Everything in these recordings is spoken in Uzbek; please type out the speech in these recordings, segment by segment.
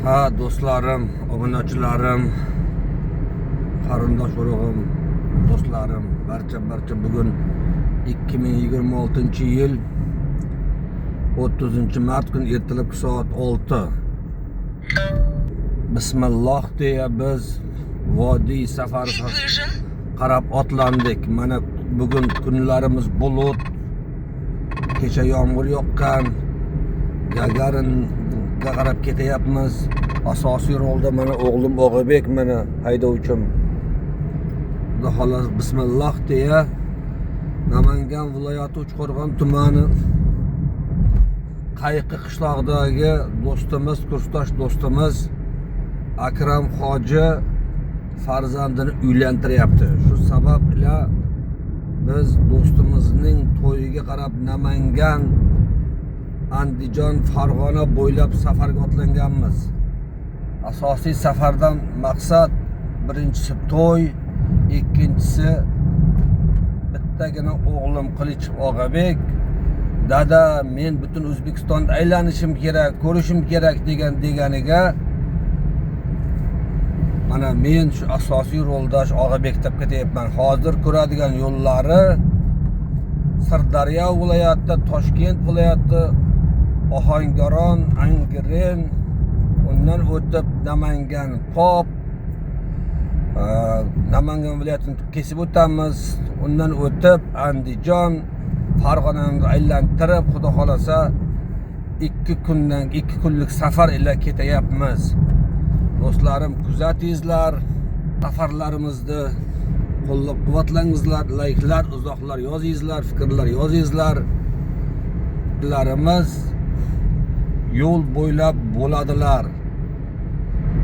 Ha, do'stlarim, obunachilarim, qarindosh urug'im, do'stlarim, barcha bugun 2026-yil 30 mart kun ertalabki soat 6. Bismillah deya biz vodiy safari qarab otlandik. Mana bugun kunlarimiz bulut. Kecha yomg'ir yoqqan. Gagaringa qarab ketyapmiz. Asosiy rolda mana o'g'lim Og'abek, mana haydovchim. Xudo xohlasa, bismillah deya Namangan viloyati Uchqo'rg'on tumani Qayiqi qishlog'idagi do'stimiz, kursdosh do'stimiz Akram hoji farzandini uylantiryapti. Shu sabab ila biz do'stimizning to'yiga qarab Namangan, Andijon, Farg'ona bo'ylab safarga otlanganmiz. Asosiy safardan maqsad birinchisi to'y, ikkinchisi bittagina o'g'lim Qilich Og'abek "Dada, men butun O'zbekistonda aylanishim kerak, ko'rishim kerak" degan deganiga mana men shu asosiy roldash Og'abek deb ketyapman. Hozir ko'radigan yo'llari Sirdaryo viloyati, Toshkent viloyati, Ohangaron, Angren, undan o'tib Namangan, Pop, Namangan viloyatini kesib o'tamiz. Undan o'tib Andijon, Farg'onani aylantirib, Xudo xohlasa, 2 kundan 2 kunlik safar ila ketyapmiz. Do'stlarim, kuzatingizlar safarlarimizni, qo'llab quvvatlangizlar, layklar, izohlar yozingizlar, fikrlar yozingizlar. Larimiz yo'l bo'ylab bo'ladilar.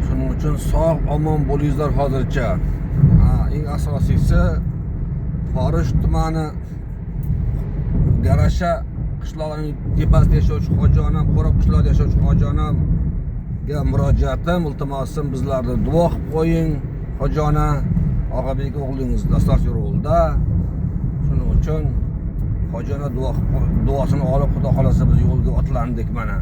Shuning uchun sog' omon bo'lingizlar hozircha. Ha, eng asosiysi Forish tumani Garasha qishlog'ining tepasida yashovchi hoji onam, Qo'roq qishlog'ida yashovchi hoji onamga murojaatim, iltimosim, bizlarni duo qilib qo'ying. Hoji ona, Og'abek o'g'lingiz asosiy rolda. Shuning uchun hoji ona duosini olib, Xudo xohlasa, biz yo'lga otlandik mana.